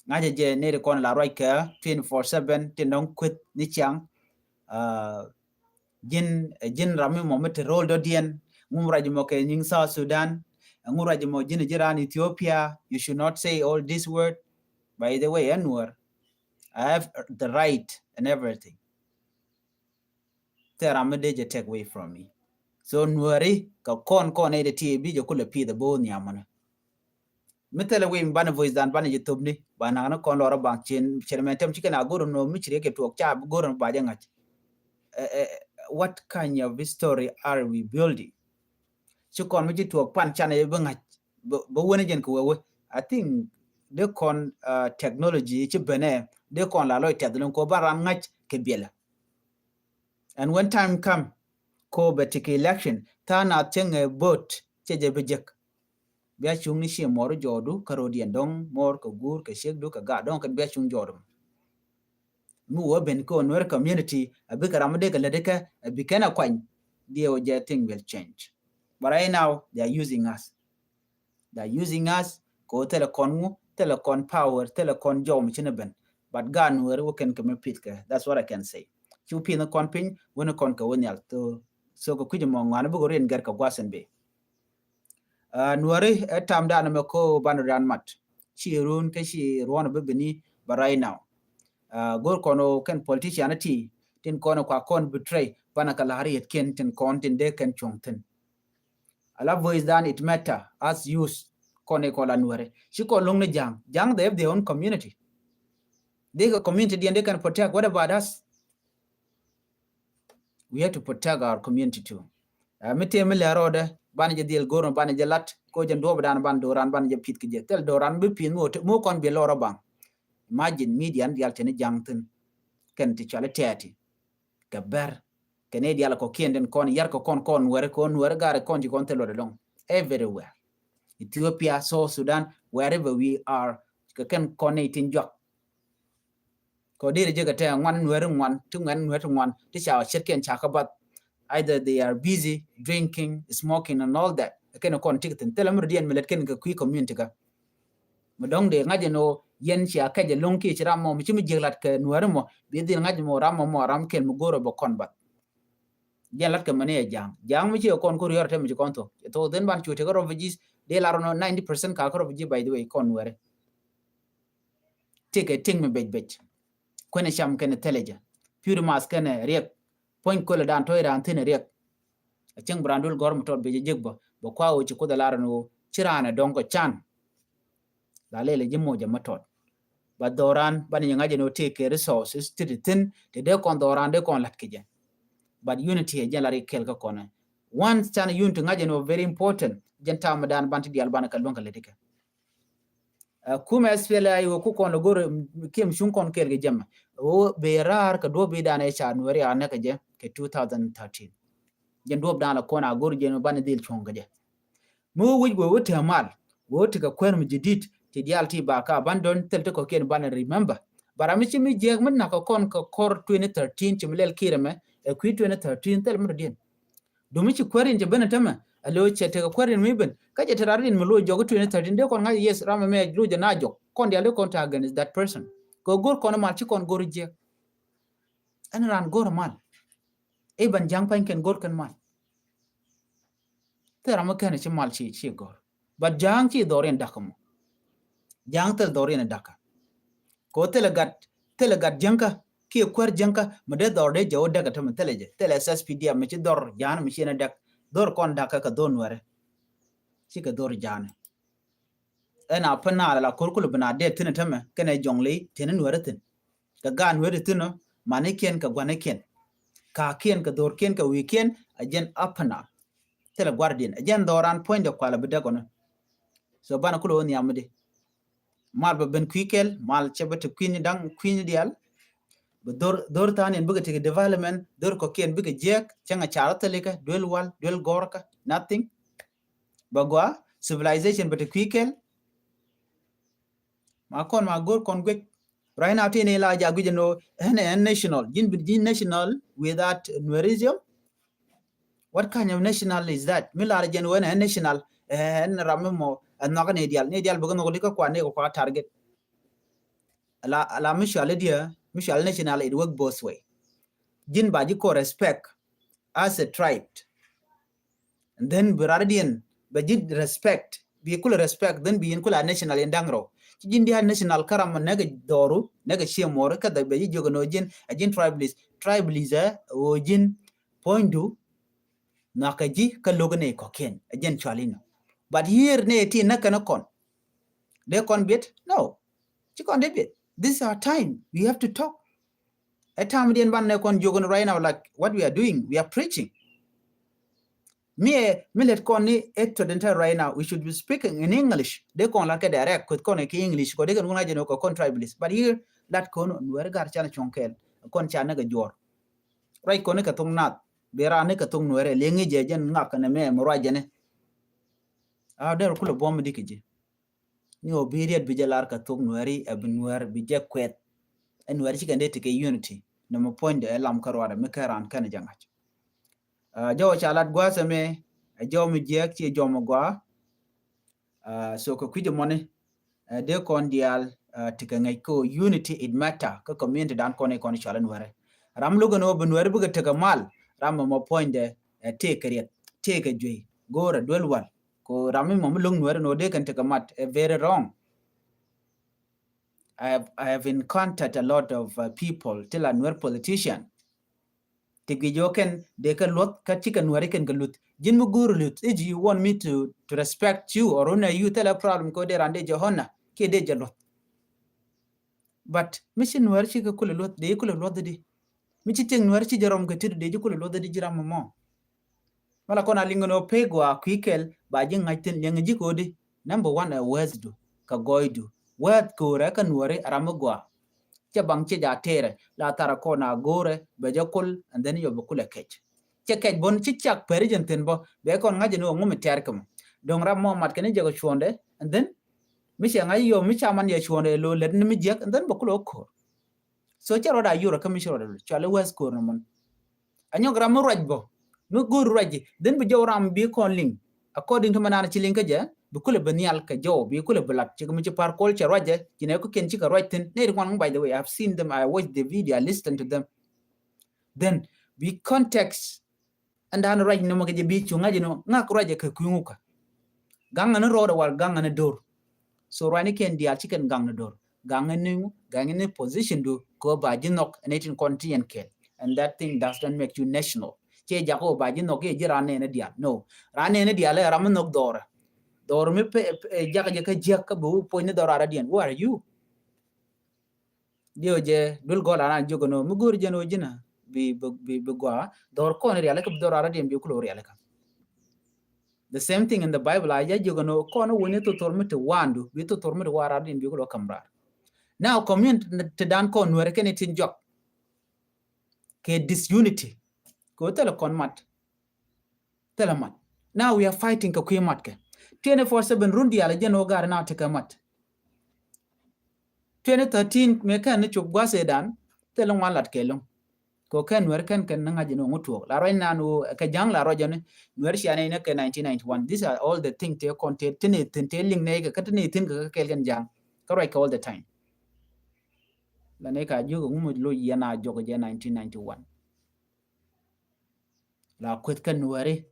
Ŋa̱cä jɛ neri kɔn la ruac kɛ twenty-four seven ti nɔŋ kueth ni ciaŋ. Uh, ji̱n, ji̱n ram mi mɔ mi te rol dɔ̱diɛn, ŋum ruac mɔ kɛ nyiŋ South Sudan, ŋum ruac mɔ ji̱n ji̱ ran Ethiopia, you should not say all this word. By the way, ɛ Nuäär, I have the right and everything. Thɛ ram mi dee jɛ take away from me. So Nuäri kɛ kɔn kɔn nɛ ti bi jɛ kulɛ pi̱i̱th ɛ bo̱o̱ nhiamɔnɛ. Mi thilɛ wi̱i̱ mi banɛ voice dan banɛ jɛ thopni, ba naŋ ni kɔn lɔrɔ baŋ cien, cien mɛ tɛm ci kɛn a go̱r nɔ mi ci riek kɛ tuɔɔk ca go̱r nɔ ba jɛ ŋa̱c. Eh, eh, what kind of story are we building? Ci kɔn mi ci tuɔɔk pan canɛ jɛ bi ŋa̱c, bä wänä jɛn kɛ wee wee. I think dee kɔn, uh, technology ci benɛ, dee kɔn la lɔc tɛth lɔŋ kɔ ban ran ŋa̱c kɛ biɛlɛ. And when time come, ko bɛ tik election, tha̱a̱ŋ nath cäŋɛ vote, cɛ jɛ bi jek. Bia cuŋ ni cie mɔr jɔɔdu, kä rodiɛn dɔŋ, mɔr kɛ guur, kɛ ciekdu, kɛ gaa dɔŋ, kɛ bia cuŋ jɔɔdu. Mi wä ben ko Nuer community, a bikɛ ram mi dee kɛ lät ikɛ, a bikɛn a kuany, diɛ wä jɛ thing will change. But right now, they are using us. They are using us, ko thilɛ kɔn ŋu, thilɛ kɔn power, thilɛ kɔn jɔw mi ci ni ben. But gaat Nuer wä kɛn kɛ mi pith kɛ. That's what I can say. Ci wä pith ni kɔn piny, wä ni kɔn kɛ wä nhial. So, so kɛ kui̱c mɔ ŋuan bi kɛ rin gɛr kɛ gua̱th in bi. Uh, Nuäri ɛ tam dan mɛ ko ban dan mat. Ci run kɛ ci ruɔn bi bini ba right now. Uh, go̱r kɔn o kɛn politician ti, tin kɔn kua kɔn betray, banɛ kɛ la̱r yet kɛn tin kɔn tin dee kɛn cuɔ̱ŋ thin. Ala voice dan it matter as use kɔn ikɔ la Nuäri. Ci kɔn luŋ ni ja̱a̱ŋ. Ja̱a̱ŋ, they have their own community. They have community diɛn they can protect. What about us? We have to protect our community too. Uh, mi tëë mi lɛ rɔɔdɛ, banɛ jɛ dhil go̱r, banɛ jɛ lat, ko jɛ duɔp dan ban do̱ran, banɛ jɛ pith kɛ jɛ. Thil do̱ran bi pith mi wä kɔn bi lɔrɔ baŋ. Imagine media ni dial tini ja̱a̱ŋ thin. Kɛn ti cuali tɛɛti. Kɛ bɛr. Kɛ ni dial kɔ kiɛn den kɔn, yar kɔ kɔn, kɔn Nuäri, kɔn Nuäri gari kɔn ti kɔn thil luɔt alɔŋ. Everywhere. Ethiopia, South Sudan, wherever we are, kɛ kɛn kɔn ni tin juak. Kɔ diri jɛ kɛ tɛ ŋuan Nuäri ŋuan, ti ŋuan Nuäri ti ŋuan, ti ca wä ce̱tkiɛn ca kä bath. Either they are busy drinking, smoking and all that. Kɛn kɔn ti kɛ thin. Thilɛ mi rɔ diɛn mi lät kɛn kɛ kui̱ community kä. Mi dɔ̱ŋ dee ŋa̱c ɛn ɣöö yɛn cia kɛc ɛlɔ̱ŋ kiɛ ci ram mɔ mi ci mi jiäk lat kɛ Nuäri mɔ, bi dhil ŋa̱c mɔ ram mɔ mɔ ram kɛl mi go̱o̱r ɛ bɛ kɔn bath. Jɛn lat kɛ mɛni ɛ ja̱a̱ŋ. Ja̱a̱ŋ mi ci ɛ kɔn ko̱r yɔr ɛ tɛm ci kɔn thok. Ɛ thok dhin ban cu tekɛ refugees, dee lar nɔ ninety percent ka kä refugee, by the way, kɔn Nuäri. Tekɛ tiŋ mi bec bec. Kuɛnɛ cam kɛnɛ thilɛ jɛ. Pi̱i̱r math kɛnɛ riɛk. Puɔ̱ny kölɛ dan tɔ̱ iran thi̱n riɛk. A cieŋ bi ran dul gɔ̱r mi tɔt bi jɛ jek bä, bä kua wä ci Kuoth ɛ lar ni wä ci ran ɛ dɔ̱ŋ kɔ can. La lɛl ɛ ji̱ moc ɛ mi tɔt. Ba dhɔran banɛ jɛ ŋa̱c ɛn wä tëë kɛ resources ti ti thi̱n, ti dee kɔn dhɔran dee kɔn la̱t kɛ jɛ. But unity ɛ jɛn la ri kɛl kä kɔnɛ. Once can unity ŋa̱c ɛn wä very important, jɛn tam mi dan ban ti dial ban kɛ luäŋ kɛ lät ikɛ. Uh, kumɛ S P L A I O ku kɔn lɛ go̱r, mm, kiɛ mi cuŋ kɔn kɛɛl kɛ jɛ mɛ. Ɣöö bɛ raar kɛ duɔ̱ɔ̱p bi danɛ ca Nuäri a näk kɛ jɛ kɛ two thousand thirteen. Jɛn duɔ̱ɔ̱p da̱a̱n la kɔn a go̱r jɛn mi banɛ dhil cuɔ̱ŋ kɛ jɛ. Mi wä wi̱c wee wä te mal, wee wä te kɛ kuäär mi jadid, ti diaal ti ba ka abandon, thil ti kɔ̱kiɛn banɛ remember. Bara mi ci mi jiɛk mi nak kɛ kɔn kɛ kɔr twenty thirteen, ci mi lɛl Kiir ɛmɛ, ɛ kui̱ twenty thirteen, thil mi rɔ diɛn. Dumi ci kuäär in cɛ ben ɛ tämɛ, a lo̱ cɛ tekɛ kuäär in mi ben. Kä cɛ te rar in mi lo̱ jɔk twenty thirteen, dee kɔn ŋa̱c, yes, ram ɛmɛ lo̱ jɛ na jɔk. Kɔn diaal dee kɔn te against that person. Kɛ go̱r kɔn mal, ci kɔn go̱r jiɛk. Ɛn ran go̱r mal. I̱ ban ja̱ŋ pa̱ny kɛn go̱r kɛn mal. Thil ram mi kɛn ci mal ci, ci go̱r. But ja̱ŋ ci dhɔr in da̱k mɔ. Ja̱ŋ thil dhɔr in da̱k. Ko thil gat, thil gat jäŋkä, kiɛ kuäär jäŋkä, mi dee dhɔr dee jɛ wä däk ɛ tämɛ thil jɛ. Thil S S P D F mi ci dhɔr ja̱a̱n mi ci ɛn däk. Dhɔr kɔn da̱k kɛ kɛ dhɔr Nuɛrɛ. Ci kɛ dhɔr ja̱a̱n. Ɛn a pä naar la kor kul bi na dee thin tämɛ kɛnɛ jɔŋ li thin Nuɛrɛ thin. Kɛ gaat Nuɛrɛ thin ɔ, manikiɛn kɛ guanikiɛn. Kakiɛn kɛ dhorkiɛn kɛ wi̱i̱kiɛn, a jɛn a pä naar. Thilɛ guardian, a jɛn dhɔran puɔ̱nydɛ kual a bi dee gɔnɔ. So banɛ kul wä nhiam mi di. Mal bɛ ben kui̱ kɛl, mal cɛ bɛ te kui̱ni da̱ŋ, kui̱ni diaal. Bɛ dhor, dhor than in bikɛ tekɛ development, dhor kɔkiɛn bikɛ jiɛk, cäŋ a car thilikä, duel wal, duel gɔrkä, nothing. Bɛ gɔaa, civilization bɛ te kui̱ kɛl. Ma kɔn ma go̱r kɔn guic. Right now, tini la ja guic ɛn ɣöö ɛn, ɛn national. Ji̱n bi ji̱n national without Nuerism. What kind of national is that? Mi lar jɛn ɣöö ɛn, ɛn national, ɛn ram mi mɔ, ɛn nhɔk ni dial. Ni dial bikɛ nhɔk lika kua ni kua target. Ala, ala mi cual idiɛ, mi cual national, it work both way. Ji̱n ba ji̱ kɔ respect as a tribe. And then bi rardiɛn bɛ ji̱ respect, bi kulɛ respect, then bi yɛn kulɛ national in da̱ŋ rɔ. Ci ji̱n diaal national kä ram nɛkɛ dhɔru, nɛkɛ ciɛ mɔri, kä dhɛ bɛ ji̱ jiök ɛn ɣöö ji̱n, ɛ ji̱n tribalist, tribalist ɛ ɣöö ji̱n puɔ̱nydu nhɔakɛ ji̱ kä lo̱k ni kɔ̱kiɛn, ɛ jɛn cual inɔ. But here ni ti näk kɛn kɔn. Dee kɔn biet? No. Ci kɔn dee biet. This is our time. We have to talk. Ɛ tam diɛn ban nɛ kɔn jiök ɛn right now, like what we are doing, we are preaching. Mi ɛ, mi lɛt kɔn ni ɛ tɔt in tɛ right now, we should be speaking in English. Dee kɔn lat kɛ direct, kueth kɔn kɛ English, kɔ dee kɛn wun a jɛn kɔ kɔn tribalist. But here, lat kɔn Nuɛri gar can cuɔ̱ŋ kɛɛl, kɔn can ni kɛ juɔr. Ruac kɔn ni kɛ thok nath, bi ran ni kɛ thok Nuɛri, liŋi jɛ jɛn ŋak kɛn mɛ, mi ruac jɛ ni. A der kulɛ buɔm mi di kɛ ji̱. Ni ɣöö bi riet bi jɛ lar kɛ thok Nuɛri, ɛ bi Nuɛr bi jɛ kuɛth. Ɛ Nuɛr cikɛ dee tekɛ unity. Nɔmɔ puɔ̱nydɛ ɛ lam kä ruaadɛ mi kä ran kɛn jɛ ŋa̱c. Ɛ jɔw ca lat gua̱a̱th ɛmɛ, ɛ jɔw mi jiɛk ci jɔw mi gɔaa. Ɛ so kɛ kui̱c ɛmɔni, ɛ dee kɔn diaal, ɛ tekɛ ŋäc kä unity it matter kä community dan kɔn i̱ kɔn cual ɛ Nuɛrɛ. Ram lo̱k ɛn ɣöö bi Nuɛri bikɛ tekɛ mal, ram ɛmɔ puɔ̱nydɛ ɛ tëëkɛ riɛth, tëëkɛ juey, go̱o̱rɛ duel wal. Ko ram mi mɔ mi lo̱k Nuɛri nɔ dee kɛn tekɛ mat, ɛ very wrong. I have, I have encountered a lot of, uh, people, ti la Nuer politician. Ti gui jɔ kɛn dee kɛ luɔth, kä cikɛ Nuɛri kɛn kɛ luth. Ji̱n mi go̱o̱r luth, if you want me to, to respect you or honor you, thilɛ problem ko dee ran dee jɛ honor, kiɛ dee jɛ luɔth. But mi ci Nuɛri cikɛ kulɛ luɔth, dee kulɛ luɔth di. Mi ci tiek Nuɛri ci jɛ rɔm kɛ ti dee ji̱ kulɛ luɔth di ji̱ ram mɔ. Mala kɔn a liŋ ni ɔ pek gɔaa kui̱ kɛl ba ji̱ ŋa̱c thi̱n liɛŋ ji̱ ko̱di. Number one ɛ wɛthdu kɛ gɔɔydu. Wɛth ko̱rɛ kä Nuɛri a ram mi gɔaa. Cɛ baŋ cɛ ja tɛɛrɛ la thar a kɔn a go̱o̱rɛ bɛ jɛ kul and then yɔ bɛ kulɛ kɛc. Cɛ kɛc bun ci cak pɛri jɛn thi̱n bä bɛ kɔn ŋa̱c ni ɔ ŋumi tɛɛr kɛ mɔ. Dɔ̱ŋ ram mɔ mat kɛn jɛ kɛ cuɔ̱ndɛ and then mi cɛ ŋa̱c yɔ mi ca man yɛ cuɔ̱ndɛ lo lɛt ni mi jiɛk and then bɛ kulɛ ɔ ko̱r. So cɛ ruɔt a yur kä mi ci ruɔt a lul cuali west ko̱r ni mun. A nyɔk ram mi ruac bɔ mi go̱o̱r ruac, then bi jɔw ram bi kɔn liŋ. According to mi naan ci liŋ kä jɛ bi kulɛ bi nhial kɛ jɔw bi kulɛ bi lat ci kɛ mi ci par kol cɛ ruac jɛ ci nɛ kukiɛn ci kɛ ruac thin. Nɛ ri ŋuan, by the way, I have seen them, I watch the video, I listen to them. Then bi context Ɛn da̱a̱n ruac nɔmɔ kɛ jɛ bi cuŋ ŋa̱c inɔ ŋak ruac ɛ kɛ kui̱ ŋukä. Gaŋ ɛn rɔɔdɛ wal gaŋ ɛn do̱r. So ruac ni kɛn diaal ci kɛn gaŋ ni do̱r. Gaŋ ɛn ni ŋu, gaŋ ɛn ni position du kɛ ba ji̱ nhɔk ɛn itin kɔn ti yɛn kɛl. And that thing does not make you national. Ciɛ jak ɔ ba ji̱ nhɔk i̱ ji̱ ran nɛɛni diaal. No. Ran nɛɛni diaal ɛ ram mi nhɔk dhɔrɛ. Dhɔr mi pe, pe, jak jɛ kä jiäk kä bi wä puɔ̱ny ni dhɔr raradiɛn. Who are you? Diɛ wä jɛ duel gɔl aran jiök ɛn ɣöö mi go̱o̱ri jɛn ɣöö ji̱n a bi, bi, bi, bi gɔaa dhɔr kɔn rialikä bi dhɔr raradiɛn bi kulɛ wä rialikä. The same thing in the Bible, a jɛ jiök ɛn ɣöö kɔn wä ni thothor mi te wandu bi thothor mi te wa raradiɛn bi kulɛ wä ka̱m rar. Now community te dan kɔn Nuɛri kɛn itin jɔak kɛ disunity kɛ wä thilɛ kɔn mat. Thilɛ mat. Now we are fighting kɛ kui̱ mat kɛ. Twenty-four seven run diaal jɛn ɣöö gari na tekɛ mat. Twenty thirteen mëë kɛn ni cop gua̱th ëëdan, thilɛ ŋuan lat kɛ lo̱ŋ. Kɛ kɛn Nuɛr kɛn kɛn ni ŋa̱c ni ŋu tuɔɔk. La ruac nan ɣöö kɛ ja̱ŋ la ruac jɔni Nuɛr cia nɛy ni kɛ nineteen ninety-one. These are all the things te kɔn te, te ni thi̱n te liŋ nɛy kɛ, kä te ni thi̱n kɛ, kä kɛɛl kɛn ja̱ŋ. Kä ruac kɛ all the time. La nɛy ka jiök ŋu mi lo̱c yɛn a jɔk jɛ nineteen ninety-one. La kueth kɛ Nuɛri,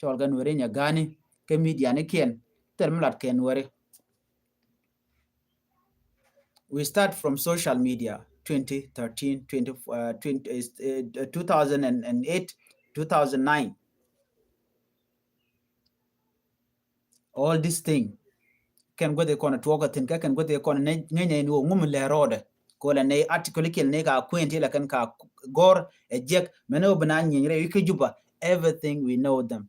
cɔl kɛ Nuɛri Nyagani, kɛ media ni kiɛn, thil mi lat kɛ Nuɛri. We start from social media, twenty thirteen, twenty, uh, twenty, uh, two thousand and eight, two thousand nine. All this thing. Kɛn guäth ikɔn tuɔɔk a thin, kɛ kɛn guäth ikɔn ŋäc nɛy ni wä ŋum lɛ rɔɔdɛ. Kolɛ nɛy article kiɛl nɛy ka kuɛn ti la kɛn ka gɔr ɛ jiɛk mɛn wä bi na nyieeny rɛy wi̱c kä Juba. Everything we know them.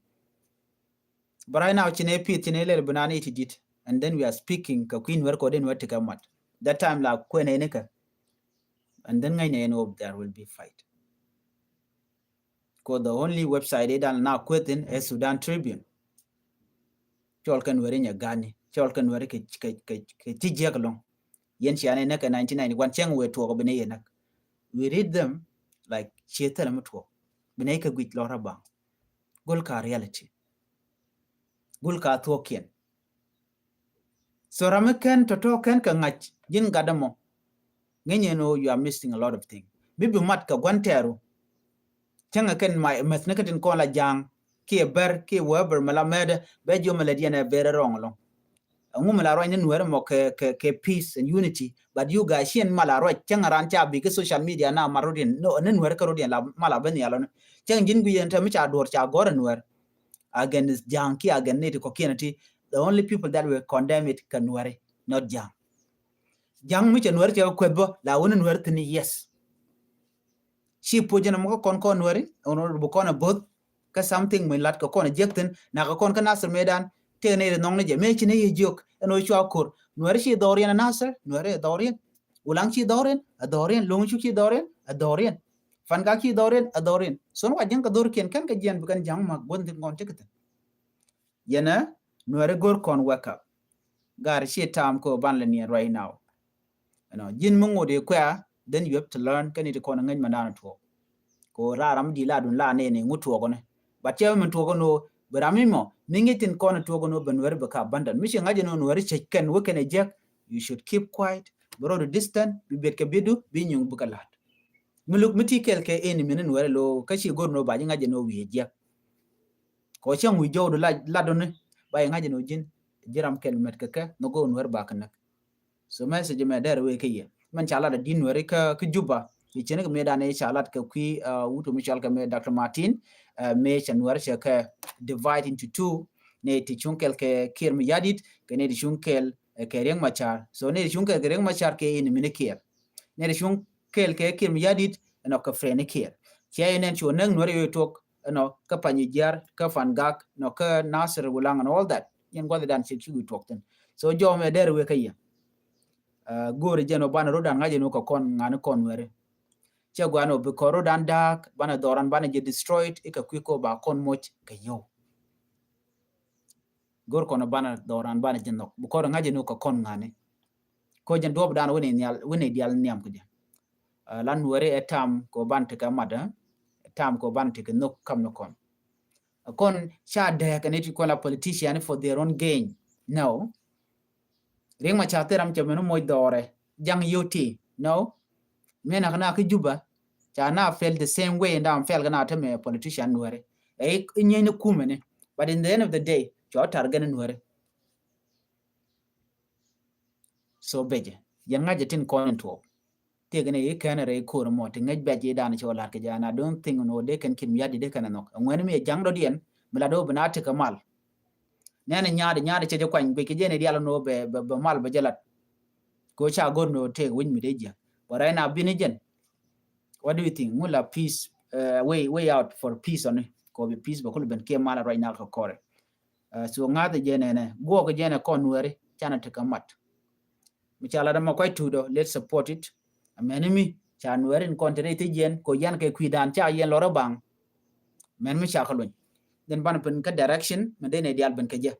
But right now, ci nɛy pith, ci nɛy lɛl bi na ni ti dit. And then we are speaking kɛ kui̱ Nuɛr kɔ den wä ti kɛ mat. That time la kuɛn nɛy ni kɛ. And then ŋäc nɛy ni wä there will be fight. Kɔ the only website idan na kuethin ɛ Sudan Tribune. Cɔl kɛ Nuɛri Nyagani, cɔl kɛ Nuɛri kɛ, kɛ, kɛ, kɛ ti jiɛk lɔŋ. Yɛn cia nɛy näk kɛ nineteen ninety-one, cɛŋ wëë tuɔɔk bi nɛy yɛ näk. We read them like cie thilɛ mi tuɔɔk. Bi nɛy kɛ guic lɔr a baŋ. Gol ka reality. Gol ka thuɔɔkiɛn. So ram mi kɛn tɔ̱tɔ̱ kɛn kɛ ŋa̱c ji̱n gat ɛmɔ. Ŋäc ni ɛn ɣöö you are missing a lot of things. Mi bi mat kɛ gua̱n tɛɛru. Cäŋɛ kɛn ma mɛth ni kä tin kɔn la ja̱a̱ŋ kiɛ bɛr kiɛ whoever mi la mɛɛdɛ bɛ jiɔ mi lɛ diɛn ɛ very wrong ɛlɔ̱ŋ. Ɛŋu mi la ruac ni Nuɛr ɛmɔ kɛ, kɛ, kɛ peace and unity, but you guys ciɛn mal a ruac. Cäŋɛ raan ca bi kä social media na mal rɔ̱diɛn, no, ni Nuɛr kä rɔ̱diɛn la mal a ben nhial ɔni. Cäŋ ji̱n guic ɛn te mi ca duɔ̱ɔ̱r ca gɔ̱r ɛ Nuɛr against ja̱a̱ŋ kiɛ against nɛy ti kɔ̱kiɛn ti, the only people that will condemn it kɛ Nuɛri, not ja̱a̱ŋ. Ja̱a̱ŋ mi cɛ Nuɛri cɛ kueth bä la wä ni Nuɛri thi̱n, yes. Ci puɔ̱c ɛn ɛmɔ kä kɔn kɔn Nuɛri ɛn ɣöö bi kɔn ɛ bo̱th kä something mi lat kɛ kɔn ɛ jiäk thi̱n, nak kɛ kɔn kä Nasir mëëdan tëë nɛy ri nhɔŋ ni jɛ mëë ci nɛy yɛ jiök ɛn ɣöö cua ko̱r. Nuɛri ci dhɔriɛn ɛ Nasir, Nuɛri ɛ dhɔriɛn. Ulaŋ ci dhɔriɛn, ɛ dhɔriɛn. Lo̱ŋ Cuk ci dhɔriɛn, ɛ dhɔriɛn. Fangak ci dhɔriɛn, ɛ dhɔriɛn. So ni wa jiäŋ kɛ dhɔriɛn kiɛn kɛn kɛ jiɛn bi kɛn ja̱a̱ŋ mak gua̱n thi̱n kɔn ti kɛ thi̱n. Yɛnɛ Nuɛri go̱r kɔn wake up. Gari ci ta̱a̱m kɛ ban lɛ niɛn right now. You know, ji̱n mi ŋot i̱ kuɛ̈ɛ̈, then you have to learn kɛn i̱ ti kɔn ŋäc mɛn da̱a̱n tuɔɔk. Kɛ ɣöö raar ram di la dun la nɛɛni ŋu tuɔɔk ni. But cɛ mi tuɔɔk ni ɣöö bi ram mi mɔ mi ŋi̱c tin kɔn tuɔɔk ni ɣöö bɛ Nuɛri bɛ ka abandon. Mi ci ŋa̱c ni ɣöö Nuɛri cäc kɛn wä kɛn ɛ jiäk, you should keep quiet. Bi rɔɔdu distant, bi biɛt kɛ biɛtdu, bi nyuŋ bi kɛ la̱t. Mi luk mi ti kɛl kɛ enemy ni Nuɛri lo̱o̱ kä ci go̱r ni ɣöö ba ji̱ ŋa̱c ni ɣöö wi̱i̱ jiäk. Kɛ ɣöö cäŋ wi̱i̱ jɔwdu la latduni ba ji̱ ŋa̱c ni ɣöö ji̱n ji̱ ram kɛl mɛt kɛ kɛ nhɔk go̱o̱r Nuɛri ba kɛ näk. So message mɛ dɛr wee kä yɛ. Mɛn ca lat a di̱t Nuɛri kä, kä Juba. I̱ cini kɛ mëë dan i̱ ca lat kɛ kui̱, uh, wutu mi cɔal kɛ mëë Doctor Martin, uh, mëë cɛ Nuɛri cɛ kɛ divide into two. Nɛy ti cuŋ kɛl kɛ Kiir Mayardit, kɛ nɛy ti cuŋ kɛl, uh, kɛ Riek Machar. So nɛy ti cuŋ kɛl kɛ Riek Machar kɛ enemy ni Kiir. Nɛy ti cuŋ kɛl kɛ Kiir Mayardit, ɛnɔ kɛ friend ni Kiir. Ciɛ inɛn cu näk Nuɛri yo̱o̱ tuɔk, ɛnɔ, kä Panyijiar, kä Fangak, nɔ, kä Nasir Wulaŋ and all that. Yɛn gua̱th dan cɛ ci wi̱i̱ tuɔk thi̱n. So jɔw mɛ dɛr wee kä yɛ. Uh, go̱o̱ri jɛn ɔ banɛ ro̱dan ŋa̱c jɛn ɔ kɛ kɔn ŋa̱ni kɔn Nuɛri. Cɛ gua̱n ɔ bi kɔn ro̱dan da̱a̱k, banɛ dhɔran banɛ jɛ destroyed, ikɛ kui̱ kɔ ba kɔn moc kɛ yio̱w. Go̱o̱r kɔn ɔ banɛ dhɔran banɛ jɛ nhɔk, bi kɔn ŋa̱c jɛn ɔ kɛ kɔn ŋa̱ni. Kɔ jɛn duɔp dan wini nhial, wini dial nhiam kɛ jɛ. Uh, lan Nuɛri ɛ tam kɔ ban tekɛ mat, eh? Tam kɔ ban tekɛ nhɔk kam ni kɔn. Kɔn ca dɛk ni ti kɔn la politician for their own gain. No. Riek Machar thil ram cɛ mɛn moc dhɔrɛ jaŋ yio̱w ti. No. Mɛ nak na kä Juba ca na feel the same way nda feel kɛ na te mɛ politician Nuɛri. Ɛ inyɛ ni kumɛ ni. But in the end of the day, cɔ target ni Nuɛri. So bɛcɛ yɛn ŋa̱cɛ tin kɔn in tuɔɔk. Tiek ni i̱ kɛn rɛy ko̱r mɔ ti ŋäc bɛc i̱ dan cɛ wä la̱t kɛ jɛ, and I don't think ni wä dee kɛn Kiir Mayardit dee kɛn ɛ nhɔk. Ɛŋuɛn mi ɛ ja̱ŋ dɔ̱diɛn mi lat wä bi na tekɛ mal. Nɛn nyaat nyaat cɛ jɛ kuany guic kɛ jɛ ni dial ni wä bɛ, bɛ, bɛ mal bɛ jɛ lat. Kɛ wä ca go̱r ni wä tëëk wi̱c mi dee jiäk. But right now bini jɛn. What do you think? Ŋu la peace, uh, way, way out for peace ɔni? Kɛ wä bi peace bɛ kul ben kiɛ mal right now kɛ kɔrɛ. Uh, so ŋa̱th jɛ nɛnɛ guɔk jɛ nɛ kɔn Nuɛri canɛ tekɛ mat. Mi ca lat ɛmɔ kuac tuut ɔ, let's support it. Amɛn mi ca Nuɛri in kɔn te rɛy thiec yɛn kɔ yɛn kɛ kui̱dan ca yɛn lɔr ɛ baŋ. Mɛn mi ca kɛ luny. then banɛ pɛn kä direction mi dee nɛ diaal ben kɛ jɛ.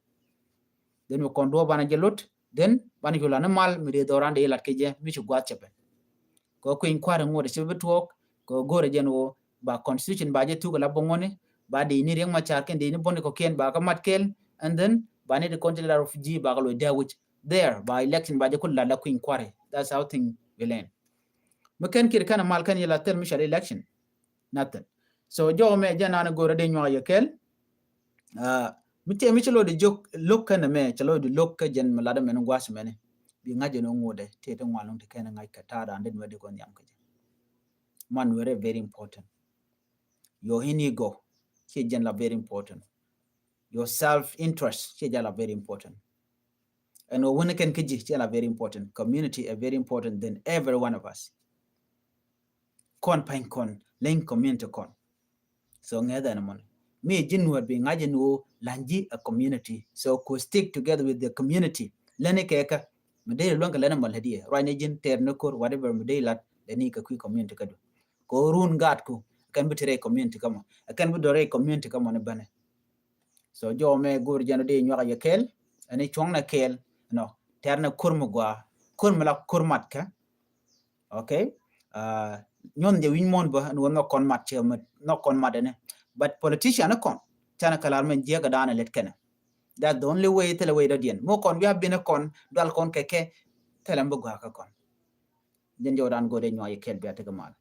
Then mi kɔn duɔ̱ɔ̱p banɛ jɛ lot, then banɛ cu la ni mal mi dee dhɔran dee lat kɛ jɛ mi ci guath cɛ pɛn. Kɛ kui̱ny kua̱r ŋot ci bi tuɔɔk, kɛ go̱rɛ jɛn woo ba constitution ba jɛ thuk la boŋoni, ba dee ni Riek Machar kɛn dee ni boni kɔkiɛn ba kä mat kɛl, and then ba ni di kɔn ti la refugee ba kä loc dee wic. There ba election ba jɛ kul la la kui̱ny kua̱ri. That's how thing will end. Mi kɛn kir kɛn mal kɛn yɛ la thil mi shal election. Nothing. So jɔw mɛ jɛ naan go̱rɛ dee nyuak yɛ kɛl. Ah, mi tëë mi ci lo̱ di jok lo̱k kɛn mɛ, ci lo̱ di lo̱k kä jɛn mi lat mɛn gua̱th mɛn. Bi ŋa̱c jɛn ŋuudɛ tëë ti ŋuan luŋ ti kɛn ŋa̱c kɛ ta̱a̱ raan dit mɛ di kɔn nhiam kä jɛ. Man were very important. Your ego ci jɛn la very important. Your self interest ci jɛn la very important. And wä wuni kɛn kä ji̱ ci jɛn la very important. Community is very important than every one of us. Kɔn pa̱ny kɔn leny community kɔn. So ŋɛth ɛn mɔn mi ji̱ Nuɔr bi ŋa̱c in wä la̱ny ji̱ a community. So ku stick together with the community. Leni kɛ kä mi dee luäŋ kɛ leni mɔl hediɛ ruacni ji̱n tɛɛr ni kor whatever mi dee lat leni kɛ kui̱ community kädu. Kɛ run gaat ku kɛn bi ti rɛy community kä mɔ, kɛn bi dɔrɛ community kä mɔ ni bɛnɛ. So jɔw mɛ go̱r jɛn dee nyuak yɛ kɛl ɛn cuɔ̱ŋ na kɛl nɔ tɛɛr ni kor mi gua kor mi la kor mat kä. Okay. Uh, nyɔn jɛ wi̱ny mɔn bä ni wä nhɔk kɔn mat cɛ nhɔk kɔn mat ɛnɛ. But politician ni kɔn canɛ kɛ lar mɛn jiɛk kɛ daanɛ lɛt kɛnɛ. That's the only way thilɛ way dɔ̱diɛn mɔ kɔn wi̱i̱ a bin kɔn dual kɔn kɛ kɛ thilɛ mi bi gɔaa kä kɔn. Jɛn jɛ wä daan go̱o̱dɛ nyuak yɛ kɛl bia tekɛ mal.